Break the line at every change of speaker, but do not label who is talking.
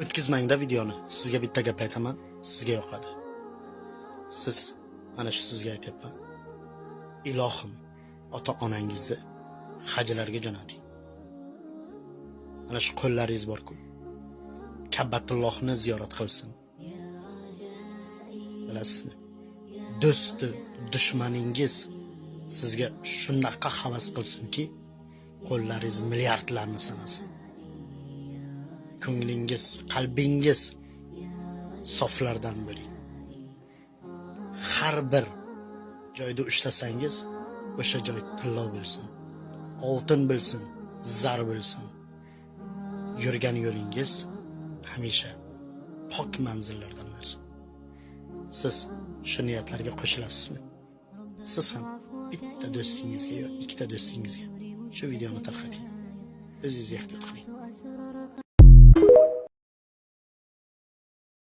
O'tkazmangda videoni. Sizga bitta gap aytaman, sizga yoqadi. Siz, mana shu sizga aytyapman. Ilohim, ota onangizni hajlarga jo'nating. Mana shu qo'llaringiz bor-ku. Ka'batullohni ziyorat qilsin. Bilasizmi? Do'sti, dushmaningiz sizga shunaqa havas qilsinki, qo'llaringiz milliardlarni sanasin. Ko'nglingiz, qalbingiz soflardan bo'ling. Har bir joyda ushlasangiz, o'sha joy tillo bo'lsin, oltin bo'lsin, zar bo'lsin. Yurgan yo'lingiz hamisha pok manzillardan bo'lsin. Siz shu niyatlarga qo'shilasizmi? Siz ham bitta do'stingizga yo ikkita do'stingizga shu videoni tarqating. O'zingiz ehtiyot qiling.